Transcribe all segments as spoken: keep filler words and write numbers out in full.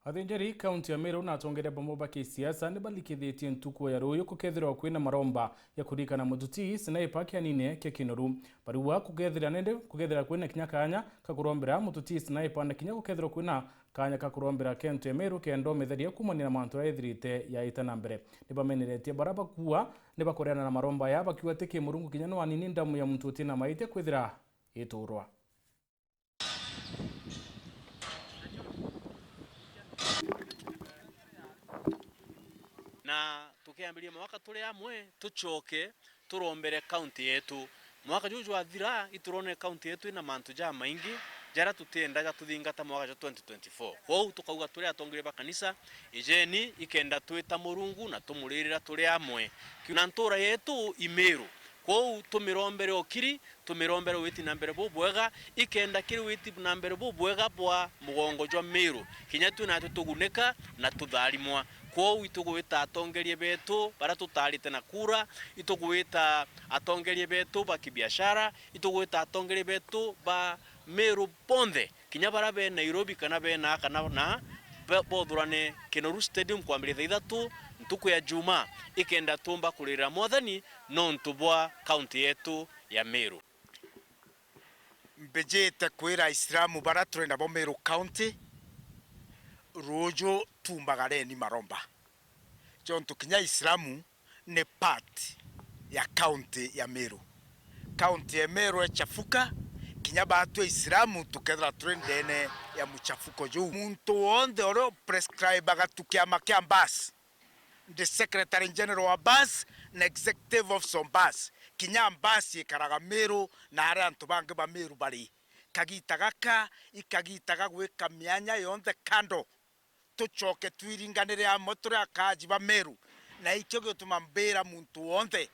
Athinjiri kaunti ya Meru na atongeria bamwe ba kisiasa ni balikithitie ntuku ya ruuyu kukethirwa kwina maromba ya kuririkana mututi Sniper kianine kia Kinoru. Barua kukethira nende kukethira kwina kinya kanya ka kurombera mututi Sniper na kinya kukethirwa kwina kanya ka kurombera kento ya Meru kenda umitheria kumania na mantu jaria ithirite yaita na mbere. Ni bameneretie bara bakua ni bakoreana na maromba aya bakiuga ti kimurungu kinya no anini ndamu ya muntu utina maitia kwithira iturwa. Na tukiambiria mwaka turi amwe, tucoke turombere kaunti yetu. Mwaka juu jwathira, ituronere kaunti yetu ina mantu jamaingi jaria tutienda jatuthingata mwaka jwa twenty twenty-four. Kwou tukauga turi atongeria ba kanisa, ijeni ikenda twita Murungu na tumuririra turi amwe. Na ntura yetu i Meru. Kwou tumirombere ukiri, tumirombere witi na mbere bubwega, ikenda kiri witi na mbere bubwega bwa mugongo jwa Meru, kinya twi natwe tugunika na tutharimwa. Kwou itugwita atongeria betu baria tutarite na kura, itugwita atongeria betu ba kibiashara, itugwita atongeria betu ba Meru bonthe, kinya baria be Nairobi kana be naa kana naa, be-, bothurane Kinoru Stadium kwambiria thaa ithatu ntuku ya Juma, ikenda tumba kuririra Mwathani nontu bwa kaunti yetu ya Meru. Mbijite kwira Aisilamu baria turi nabo Meru County, ruuju tumbagareni maromba. Jontu kinya Aisilamu ni part ya county ya Meru. County ya Meru echafuka, kinya baatwi Aisilamu tukethirwa turi ndene ya muchafuko juu. Muntu wonthe uria uprescribaga tu kiama kia Mbas, ndi Secretary General wa Mbas na Executive Officer wa Mbas. Kinya Mbas ikaraga Meru na aria antu bangi ba Meru bari. Kagita gaka i kagita ga gwika mianya yonthe kando, tucoke twiringanire amwe turi akaaji ba Meru, na ikio gituma mbira muntu wonthe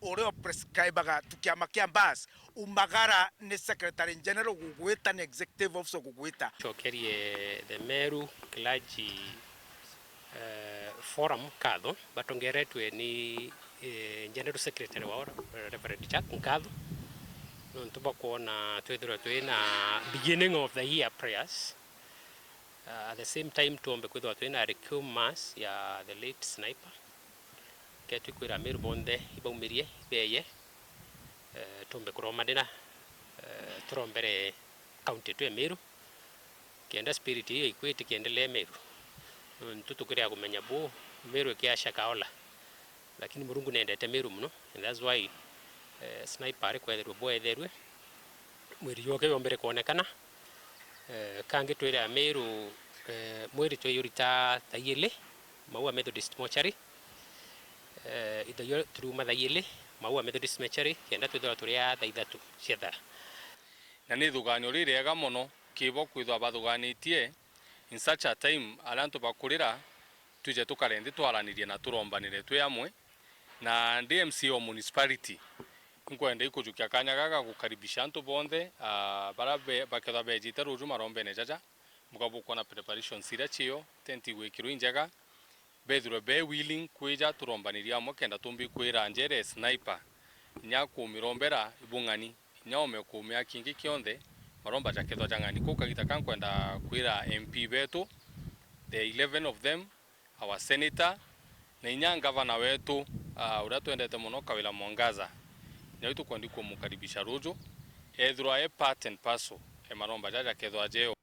uria uprescribaga tu kiama kia Mbas, umagara ni Secretary General gugwita, ni Executive Officer gugwita. Cokerie the Meru Clergy, eh, Forum nkatho, batongeretwe ni, eh, General Secretary wao, Reverend Jack nkatho, nontu bwa kwona twithirwa twina beginning of the year prayers. Uh, at the same time, twombe kwithirwa twina requiem mass ya the late Sniper. Ketwi kwira Meru bonthe ibaumirie, ibeye, eh, tumbe kuromanira, eh, turombere county yetu ya Meru, kenda spirit iyo ikwiti kiendelee Meru. Nontu tukiria kumenya bu, Meru ikiaca kaola. Lakini Murungu nendete Meru muno, and that's why, eh, Sniper ari kwetherua bwetherue, mwiri jwake yombere kwonekana. Eh, kangi twire Meru, eh, mwiri tweyurita thaa ijiri, Maua Methodist Mortuary. Eh, ithaio turiuma thaa ijiri, Maua Methodist Mortuary, kenda twithirwa turi a thaa ithatu cia thara. Na ni ithuganio ririega mono kibo kwithwa bathuganitie in such a time aria antu bakurira, twije tukare nthi twaranirie na turombanire twi amwe. Na ndi M C A o municipality, inkwenda ikujukia kanya gaka gukaribisha antu bonthe, ah, baria be-, bakethwa bejite ruju marombene jaja, buka bukwona preparations iria cio, tent igwikirwe injega, bethirwe be willing kwija turombanirie amwe kenda tumbi kwira njere Sniper, inya kumirombera ibung'ani, inya ome kumia kingi kionthe, maromba jakethwa jang'ani. Kuu kagita ka nkwenda kwira M P betu, the eleven of them, our senator, na inya ngavana wetu, ah, uria twendete mono, Kawira Mwangaza, inya wi tukwendi kumukaribisha ruju, ethirwa e part and parcel e maromba jaja jakethwa jeo.